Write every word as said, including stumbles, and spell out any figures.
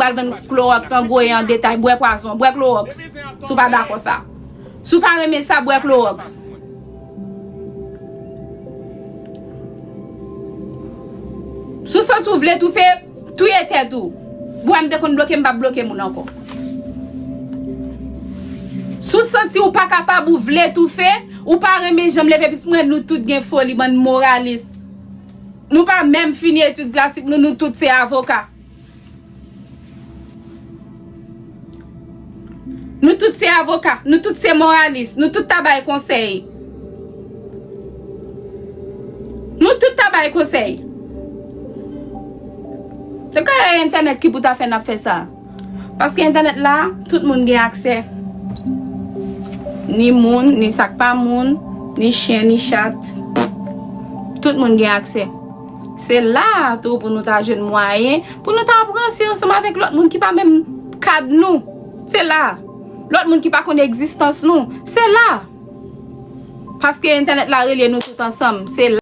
Al vann klowòks an gwo e an detay, bwè pwazon, bwè klowòks. Si w pa dakò sa. Si w pa renmen sa, bwè klowòks. Si w santi w vle toufe, touye tèt ou. Bwè m te konn bloke, m p ap bloke moun ankò. Si w santi w pa kapab, ou vle toufe, ou pa renmen jan m leve, pitit mwen, nou tout gen foli, bann moralis. Nou pa menm fini etid klasik, nou, nou tout se avoka. Nou tout se avoka, nou tout se moralis, nou tout ta bay konsèy. Nou tout ta bay konsèy. Se ka entènèt ki pou ta fè n ap fè sa. Paske entènèt la, tout moun gen aksè. Ni moun, ni sa k pa moun, ni chen, ni chat. Tout moun gen aksè. Se la a tou pou nou ta jwenn mwayen, pou nou ta ap ranse ansanm avèk lòt moun ki pa menm kad nou. Se la a. Lòt moun ki pa konn egzistans nou. Se la a. Paske entènèt la relye nou tout ansanm. Se